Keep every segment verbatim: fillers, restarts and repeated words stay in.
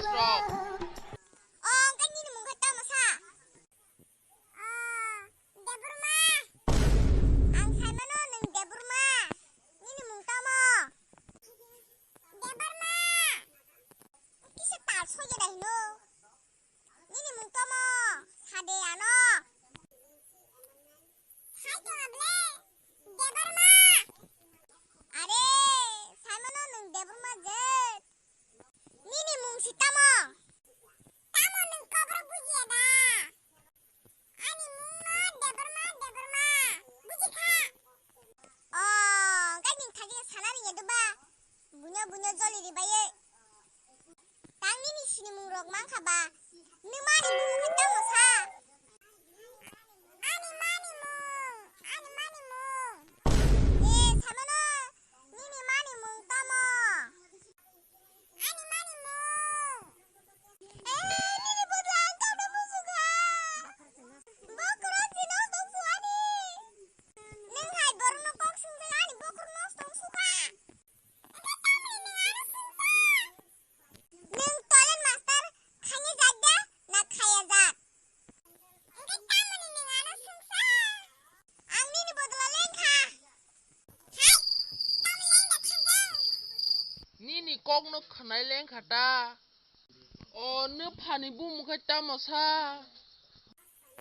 rok. O, hwnkhe nini mung khe tamo sa? O, Debbarma. Ang saimano nwng Debbarma. Nini mung tamo? Debbarma. Kisa tal soya dai hino. Nini mung tamo? Sade ano. Sai tong able. Debbarma. Are, saimano nwng Debbarma je. Nini mung si tamo? Tamo nwng koboro bujiya da? Ani mung no Debbarma, Debbarma. Buji kha. O, hwnkhe nwng thagi sana ringya duba? Buino, buino joli ribaye. Tang nini sinimung rok mankha ba? Nwng mani bumung khe tamo sa? Ani mani mung, ani mani mung. E, samano, nini mani mung tamo? Ani mani mung. E, nini bodol ang tamni muchungkha. Bokhorok si nosto wng su ani. Nwng hai borokno kok swngjak ani bokhorok nosto wng su kha. Nwng toilet master khainwi jak da na khaiya jak? Hwnkhe tamoni nwng ano swngsa? Ang nini bodolo lengkha. Hai, tamni lengda thangkhe? Nini kokno khwnai lengkha ta? O, nw phani bumung khe tamo sa?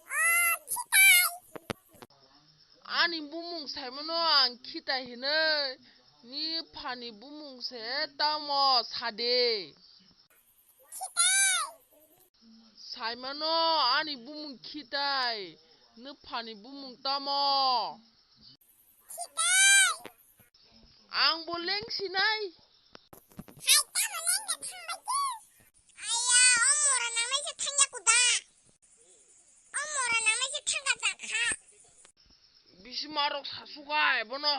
O, khitai. Ani bumung saimano ang khitai hinwi, ni phani bumung se tamo sade. Khitai. Saimano ani bumung khitai, nw phani bumung tamo? Khitai. Ang bo leng sinai. Hai tamo leng da thang bai khe. Aya, o mora nangnai se thangya kuda. O mora nangnai se thangka jakha. Bisi marok sasukai bono.